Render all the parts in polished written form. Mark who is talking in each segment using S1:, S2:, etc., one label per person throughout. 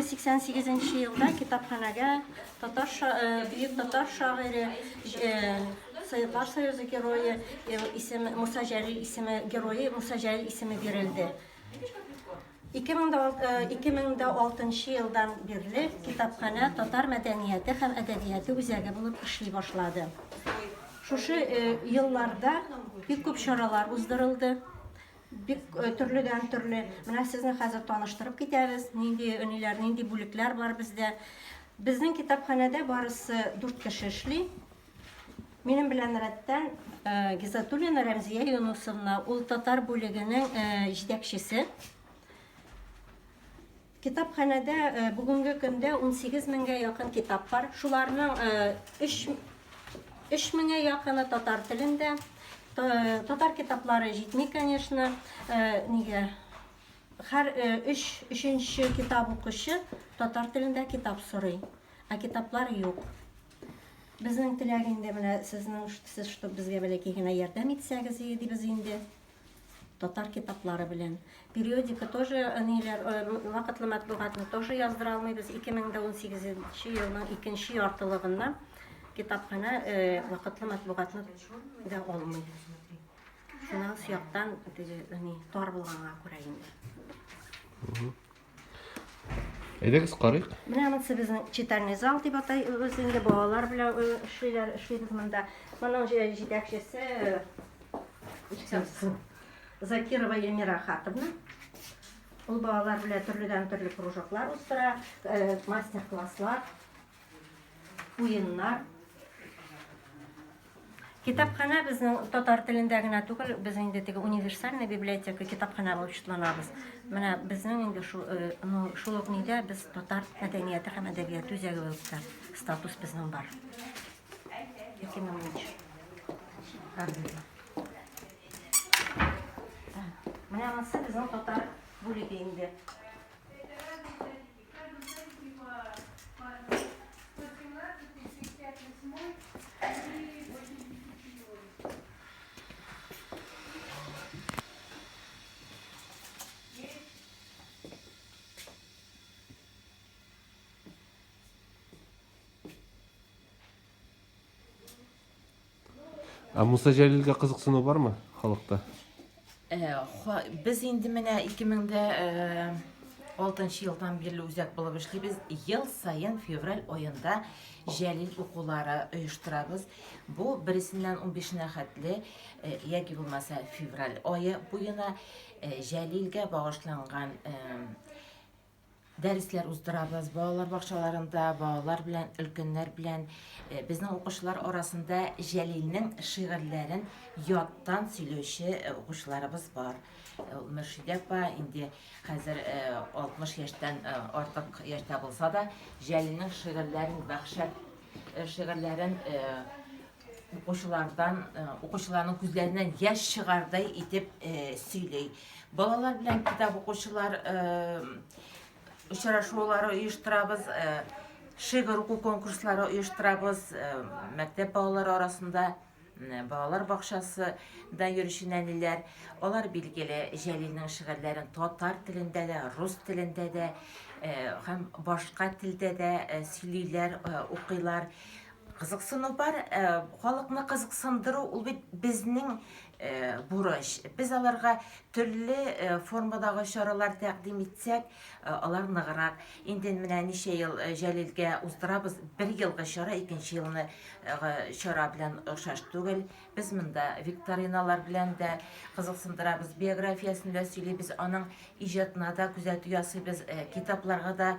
S1: 1988 нче елда китапханәгә татар бөек татар шагыйре, Советлар Союзы герое исеме Муса Җәлил исеме герое Муса Җәлил исеме бирелде. 2006 елдан бирле китапханә татар мәдәнияте һәм әдәбияты үзәге булып эшли башлады. Шушы елларда бик күп чаралар уздырылды. Бик төрледән төрле. Менә сезне хәзер таныштырып китәбез. Нинди ниләр, нинди бүлекләр бар бездә. Безнең китапханәдә барысы дүрт кеше эшли. Минем белән рәттән Гизатуллина Рәмзия Юнусовна, ул татар бүлегенең җитәкчесе. Китапханәдә бүгенге көндә 18 меңгә якын китап бар. Шуларның 3 3 меңгә якыны татар телендә. Татар китаплары җитми, конечно. Нигә? Һәр 3 өченче китап укучы татар телендә китап сорый, ә китаплар юк. Безнең теләк инде менә сезнең сез чтоб безгә бәләкәй генә ярдәм итсәгез иде дибез инде. Татар китаплары белән. Периодика тоже ниләр вакытлы матбугатны тоже яздыра алмыйбыз. 2018 елның икенче яртылыгыннан китапханә вакытлы матбугатны да алмый. Финанс яктан теге ни тар булганга күрә инде.
S2: Әйдәгез карыйк.
S1: Менә монысы безнең читальный зал дип атайбыз инде балалар белән эшлиләр, эшлибез монда. Моның җитәкчесе Закирова Эльмира Хатовна. Ул балалар белән төрледән төрле кружоклар уздыра, мастер-класслар. Уеннар. Китапханә безнең татар телендә генә түгел, без инде теге универсальный библиотека, китапханә булып чутланабыз. Менә безнең инде шул, э, ну, шул ук нидә без татар мәдәнияте һәм әдәбияты үзәге булып та статус безнең бар. 2010. Менә монысы безнең татар бүлеге инде.
S2: Ә Муса Җәлилгә кызыксыну бармы халыкта?
S3: Э, без инде менә 2006 э, елдан бирле үзәк булып эшлибез. Ел саен февраль аенда Җәлил укулары оештырабыз. Бу бересеннән 15-нә хәтле, э, яки булмаса февраль ае буена Җәлилгә багышланган Дәресләр уздырабыз балалар бакчаларында, балалар белән, өлкәннәр белән. Э, безнең укучылар арасында Җәлилнең шигырьләрен яттан сөйләүче э, укучыларыбыз бар. Э, Мөршидә апа инде хәзер 60 яшьтән артык яшьтә булса да, Җәлилнең шигырьләрен, вәхшәт шигырьләрен укучылардан, укучыларның күзләреннән яшь чыгардай итеп сөйли. Балалар белән китап укучылар очрашулары оештырабыз, шигырь уку конкурслары оештырабыз, мәктәп балалары арасында балалар бакчасында йөрүче нәниләр, алар билгеле Җәлилнең шигырьләрен татар телендә дә, рус телендә дә һәм башка телдә дә сөйлиләр, укыйлар. Кызыксыну бар. Э, халыкны кызыксындыру ул бит безнең э, бурыч. Без аларга төрле э, формадагы чаралар тәкъдим итсәк, алар ныграк. Инде менә ничә ел Җәлилгә уздырабыз, бер елгы чара икенче елны чара белән охшаш түгел. Без монда викториналар белән дә кызыксындырабыз, биографиясен дә сөйлибез, аның иҗатына да күзәтү ясыйбыз, китапларга да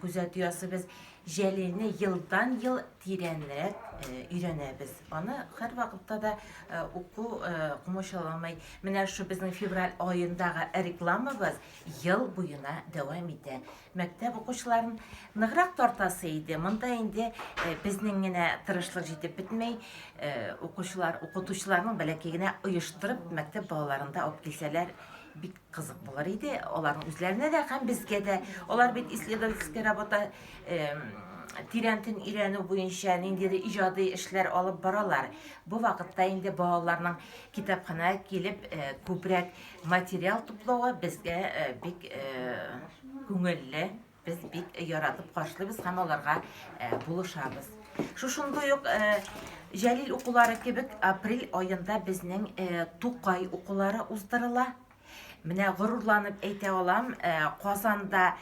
S3: күзәтү ясыйбыз. Җәлилне елдан-ел тирәнрәк өйрәнәбез. Аны һәрвакытта да уку комачауламый. Менә шу безнең февраль аендагы рекламабыз ел буена дәвам итә. Мәктәп укучыларын ныграк тартасы иде. Монда инде безнең генә тырышлык җитеп бетми. Укучылар, укытучыларның бәләкәй генә оештырып мәктәп балаларын да алып килсәләр, бик кызык булыр иде аларның үзләренә дә һәм безгә дә. Алар бит исследовательская работа тирәнтен өйрәнү буенча ниндидер иҗади эшләр алып баралар. Бу вакытта инде балаларның китапханәгә килеп күбрәк материал туплавы безгә бик күңелле. без бик яратып каршылыйбыз һәм аларга булышабыз. Шушындый ук Җәлил укулары кебек апрель аенда безнең Тукай укулары уздырыла. Менә горурланып әйтә алам, Казанда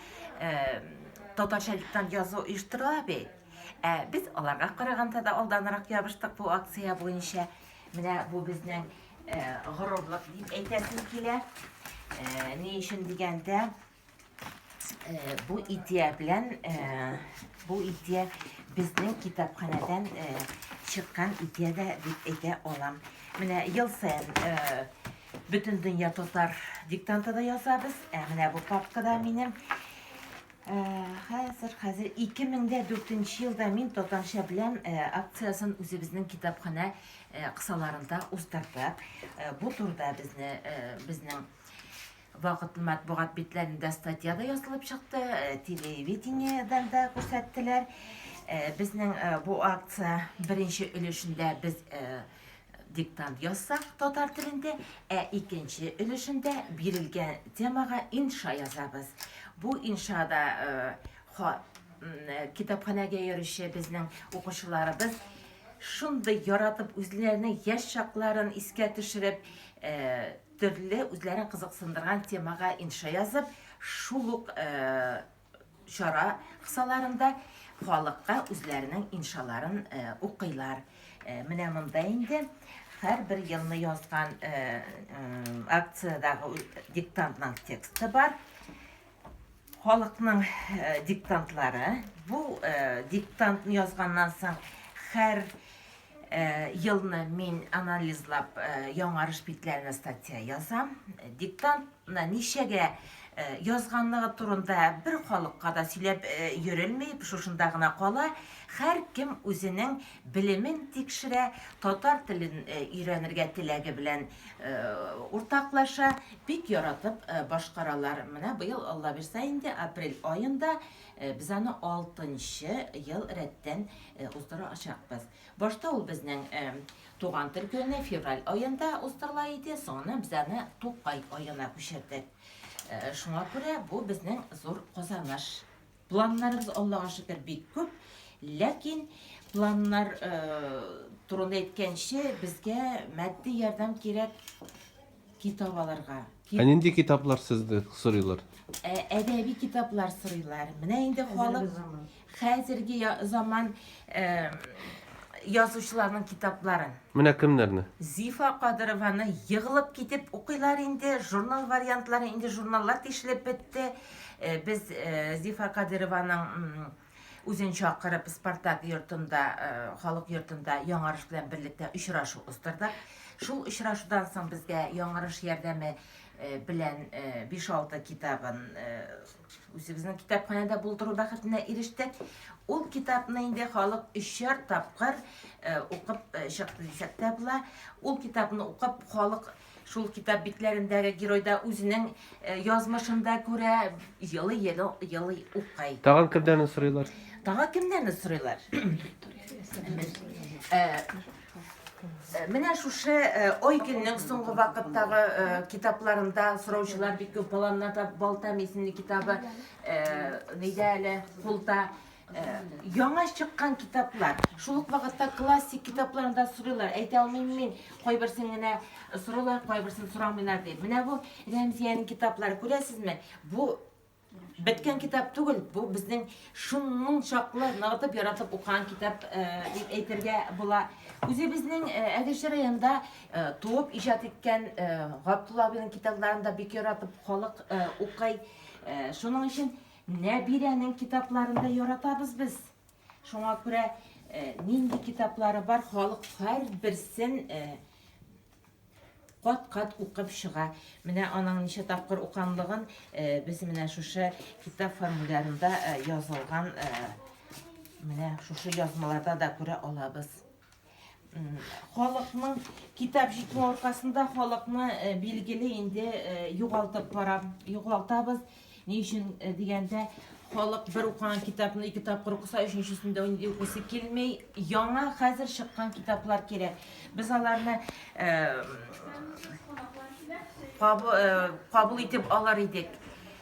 S3: татарча диктант язу оештырыла бит. Ә без аларга караганда да алданрак ябыштык бу акция буенча. Менә бу безнең горурлык дип әйтәсем килә. Ни өчен дигәндә, бу идея белән, бу идея безнең китапханәдән чыккан идея дә дип әйтә алам. Менә ел саен бөтен дөнья татар диктанты да язабыз. Ә менә бу папкада минем хәзер, хәзер 2004 елда мин татарча беләм акциясен үзебезнең китапханә кысаларында уздырдык. Бу турыда безне безнең Вакытлы матбугат битләрендә статья да язылып чыкты, телевидениедән дә күрсәттеләр. Безнең бу акция беренче өлешендә без диктант язсак татар телендә, ә икенче өлешендә бирелгән темага инша язабыз. Бу иншада китапханәгә йөрүче безнең укучыларыбыз шундый яратып үзләренең яшь чакларын искә төшереп, төрле үзләрен кызыксындырган темага инша язып, шул ук чара кысаларында халыкка үзләренең иншаларын укыйлар. Менә монда инде һәрбер елны язган акциядәге диктантның тексты бар. Халыкның диктантлары. Бу диктантны язганнан соң һәр елны мин анализлап Яңарыш битләренә статья язам. Диктантны ничәгә язганлыгы турында бер халыкка да сөйләп йөрелми, шушында гына кала. Һәркем үзенең белемен тикшерә, татар телен өйрәнергә теләге белән уртаклаша, бик яратып башкаралар. Менә быел, Алла бирса инде, апрель аенда без аны алтынчы ел рәттән уздырачакбыз. Башта ул безнең Туган тел көне февраль аенда уздырыла иде, соңыннан без аны Тукай аена күчердек. Шуңа күрә бу безнең зур казаныш. Планнарыбыз, Аллага шөкер, бик күп. Ләкин планнар турында әйткәнче, безгә матди ярдәм кирәк китап алырга.
S2: Ә нинди китаплар сезне сорыйлар?
S3: Әдәби китаплар сорыйлар. Менә инде халык хәзерге заман язучыларның китапларын.
S2: Менә кемнәрне?
S3: Зифа Кадырованы егылып китеп укыйлар инде, журнал вариантлары инде журналлар тишелеп бетте. Без Зифа Кадырованың үзен чакырып Спартак йортында, халык йортында Яңарыш белән берлектә очрашу уздырдык. Шул очрашудан соң безгә Яңарыш ярдәме белән 5-6 китабын үзебезнең китапханәдә булдыру бәхетенә ирештек. Ул китапны инде халык өчәр тапкыр укып чыкты дисәк тә була. Ул китапны укып, халык шул китап битләрендәге геройда үзенең язмышын да күрә, елый-елый елый укый.
S2: Тагын кемнәрне сорыйлар?
S3: Тагын кемнәрне сорыйлар? Менә шушы Айгөлнең соңгы вакыттагы китапларында сораучылар бик күп. Баланнарда Балтам исемле китабы нидә әле кулда. Яңа чыккан китаплар. Шул ук вакытта классик китапларын да сорыйлар. Әйтә алмыйм мин, кайберсен генә сорыйлар, кайберсен сорамыйлар дип. Менә бу Рәмзиянең китаплары, күрәсезме? Бу Беткән китап түгел, бу безнең шуның чаклы ныгытып яратып укыган китап дип әйтергә була. Үзебезнең Әгерҗе районында туып иҗат иткән Габдулла абыйның китапларын да бик яратып халык укый. Шуның өчен Нәбирәнең китапларын да яратабыз без. Шуңа күрә нинди китаплары бар, халык һәрберсен кат-кат укып чыга. Менә аның ничә тапкыр уканлыгын без менә шушы китап формулярында язылган менә шушы язмаларда да күрә алабыз. Халыкның китап җитмәү аркасында халыкны билгеле инде югалтып бара, югалтабыз. Ни өчен дигәндә, халык бер укыган китапны ике тапкыр укыса, өченчесендә инде укыйсы килми. Яңа хәзер чыккан китаплар кирәк. Без аларны кабул итеп алыр идек.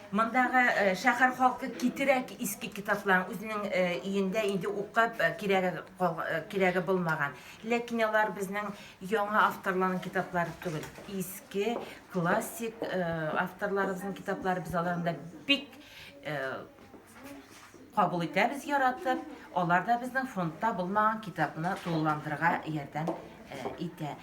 S3: Мондагы шәһәр халкы китерә иске китапларын үзенең өендә инде укып кирәге кирәге булмаган. Ләкин алар безнең яңа авторларның китаплары түгел. Иске классик авторларыбызның китаплары без аларны да бик кабул итәбез яратып. Алар да безнең фондта булмаган китапны тулыландырырга ярдәм итә.